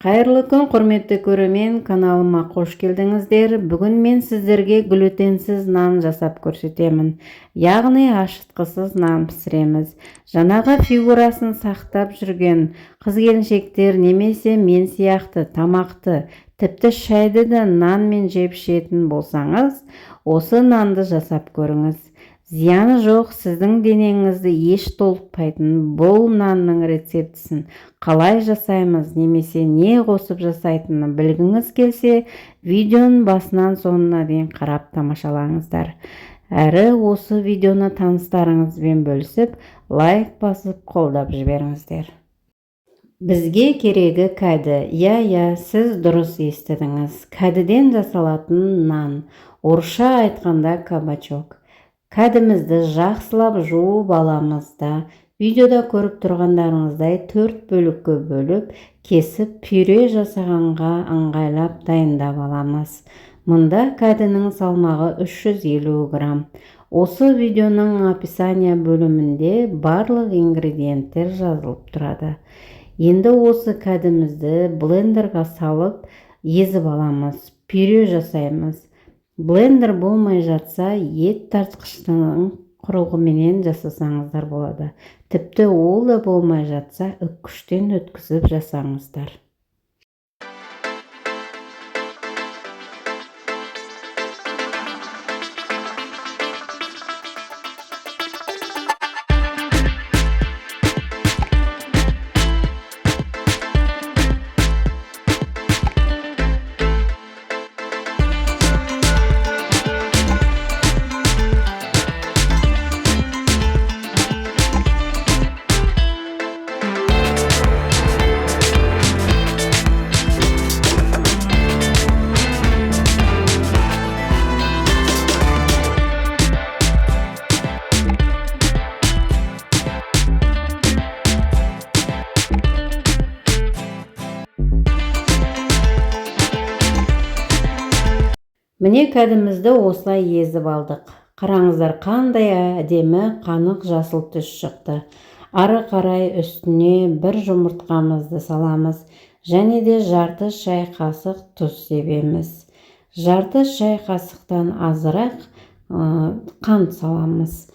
Қайырлы күн, құрметті көрермен, каналыма қош келдіңіздер. Бүгін мен сіздерге глютенсіз нан жасап көрсетемін. Яғни ашытқысыз нан пісіреміз. Жаңағы фигурасын сақтап жүрген қыз-келіншектер немесе мен сияқты тамақты, тіпті шайды да нанмен жеп ішетін болсаңыз, осы нанды жасап көріңіз. Зияны жоқ, сіздің денеңізді еш толықпайтын бұл нанның рецептісін қалай жасаймыз немесе не қосып жасайтынын білгіңіз келсе, видеоның басынан соңына дейін қарап тамашалаңыздар. Әрі осы видеоны таныстарыңызбен бөлісіп, лайк басып қолдап жіберіңіздер. Бізге керегі кәді. Иә, сіз дұрыс естідіңіз. Кәдіден жасалатын нан. Орысша айтқанда кабачок. Кәдімізді жақсылап жуып аламыз да, видеода көріп тұрғандарыңыздай 4 бөлікке бөліп, кесіп пюре жасағанға ыңғайлап дайындап аламыз. Мұнда кәдінің салмағы 350 грамм. Осы видеоның описание бөлімінде барлық ингредиенттер жазылып тұрады. Енді осы кәдімізді блендерға салып езіп аламыз, пюре жасаймыз. Блендер болмай жатса, ет тартқыштың құрылғыменен жасасаңыздар болады. Тіпті ол да болмай жатса, үккіштен өткізіп жасаңыздар. Міне кәдімізді осылай езіп алдық. Қараңыздар, қандай әдемі қанық жасыл түс шықты. Ары қарай үстіне бір жұмыртқамызды саламыз және де жарты шай қасық тұз себеміз. Жарты шай қасықтан азырақ қант саламыз.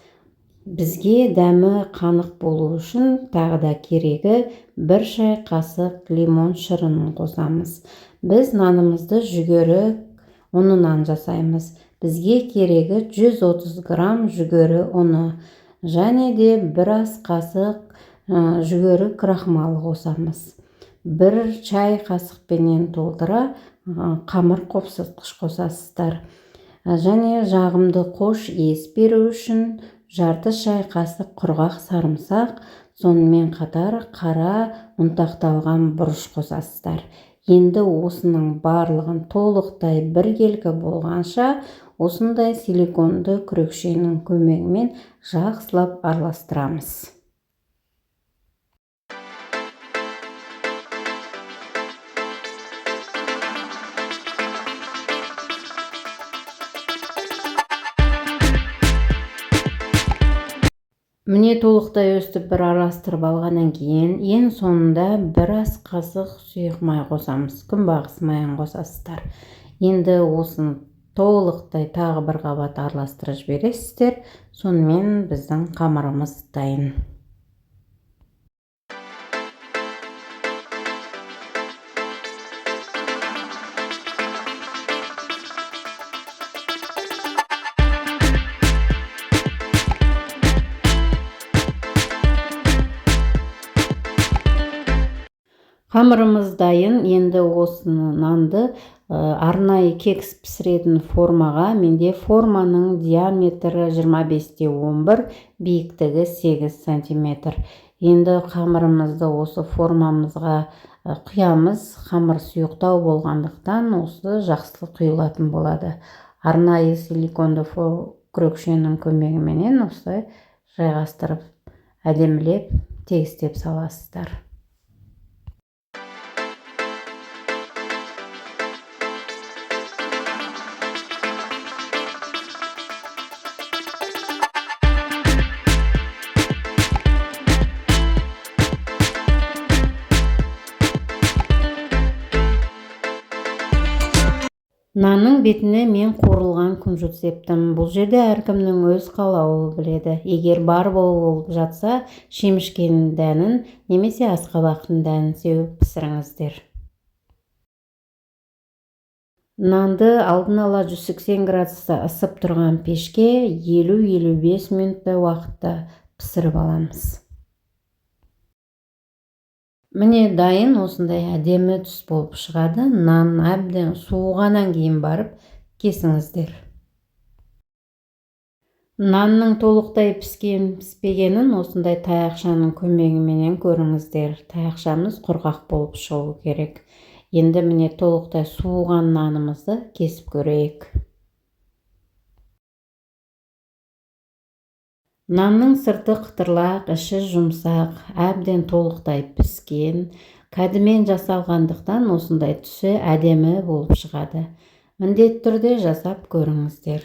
Бізге дәмі қанық болу үшін тағы да керегі бір шай қасық лимон шырынын қосамыз. Біз нанымызды жүгері ұнынан жасаймыз. Бізге керегі 130 грамм жүгері ұны және де бір ас қасық жүгері крахмалы қосамыз. Бір шай қасықпенен толтыра қамыр қопсытқыш қосасыздар. Және жағымды қош иіс беру үшін жарты шай қасық құрғақ сарымсақ, сонымен қатар қара ұнтақталған бұрыш қосасыздар. Енді осының барлығын толықтай біркелкі болғанша осындай силиконды күрекшенің көмегімен жақсылап араластырамыз. Міне толықтай өстіп бір араластырып алғаннан кейін ең соңында бір ас қасық сұйық май қосамыз. Күнбағыс майын қосасыздар. Енді осыны толықтай тағы бір қабат араластырып жібересіздер. Сонымен біздің қамырымыз дайын. Қамырымыз дайын. Енді осыны нанды арнайы кекс пісіретін формаға, менде форманың диаметрі 25,11, биіктігі 8 сантиметр. Енді қамырымызды осы формамызға құямыз. Қамыр сұйықтау болғандықтан осы жақсы құйылатын болады. Арнайы силиконды күрекшенің көмегіменен осылай жайғастырып, әдемілеп тегістеп саласыздар. Нанның бетіне мен қуырылған күнжіт септім. Бұл жерде әркімнің өз қалауы біледі. Егер бар болып жатса, шемішкенің дәнін немесе асқабақтың дәнін сеуіп пісіріңіздер. Нанды алдын ала 180 градуста ысып тұрған пешке 50-55 минуттай уақытта пісіріп аламыз. Міне, дайын, осындай әдемі түс болып шығады. Нан әбден суығаннан кейін барып кесіңіздер. Нанның толықтай піскен піспегенін осындай таяқшаның көмегіменен көріңіздер. Таяқшамыз құрғақ болып шығу керек. Енді міне, толықтай суыған нанымызды кесіп көрейік. Нанның сырты қытырлақ, іші жұмсақ, әбден толықтай піскен. Кәдімен жасалғандықтан осындай түсі әдемі болып шығады. Міндетті түрде жасап көріңіздер.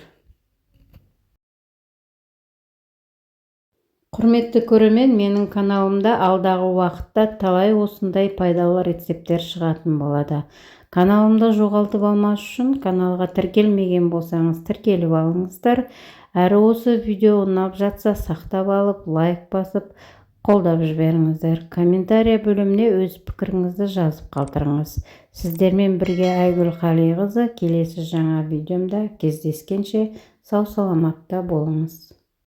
Құрметті көрермен, менің каналымда алдағы уақытта талай осындай пайдалы рецепттер шығатын болады. Каналымды жоғалтып алмас үшін каналға тіркелмеген болсаңыз, тіркеліп алыңыздар. Әрі осы видео ұнап жатса, сақтап алып, лайк басып, қолдап жіберіңіздер. Комментария бөліміне өз пікіріңізді жазып қалдырыңыз. Сіздермен бірге Айгүл Қалиқызы. Келесі жаңа видеомда кездескенше сау-саламатта болыңыз.